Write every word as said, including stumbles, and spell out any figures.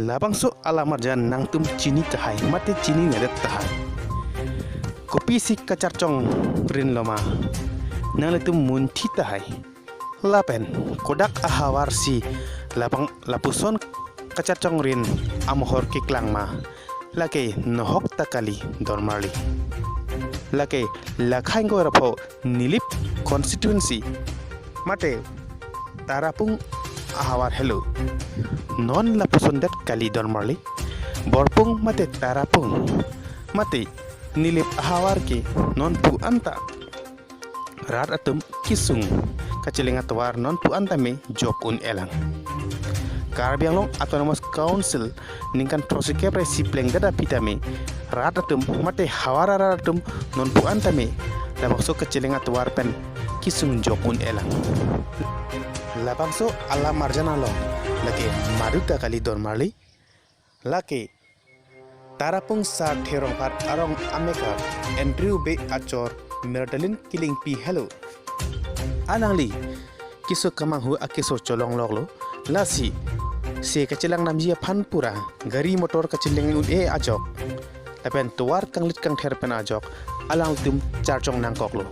Labangso alam arjan nangtum chini tahai mate chininedet tahai. Kopisi kacharchongrin loma, nanglitum munthi tahai. Lapen kodak ahavarsi labang lapuson kacharchongrin amohor keklang ma, lake nohok ta kali dormarli. Lake lakhain ko rapho Nilip constituency mate Tarapung ahavar helo. Non lapuson det kali dormarli. Borpung mate Tarapung mate Nilip ahavar ke non pu anta rat atum kesung kacheleng atovar non pu anta me jok un-elang. Karbi Anglong Autonomous Council ningkan throksi kep resi plengdet aphi tame rat atum mate havar arat atum non pu anta me labangso kacheleng atovar pen kesung jok un-elang. Labangso alam arjan along lake madu ta kali dormarli. Lake Tarapung Sarthe Rongphar arong amekar Andrew Bey achor Merdalin Killingpi helo. Alangli keso kemanghu akeso cholongloklo. Lasi se kachelang namji aphan pura gari motor kacheleng un-e ajok lapen tovar kanglit kangther pen ajok alangtum charchong nangkoklo.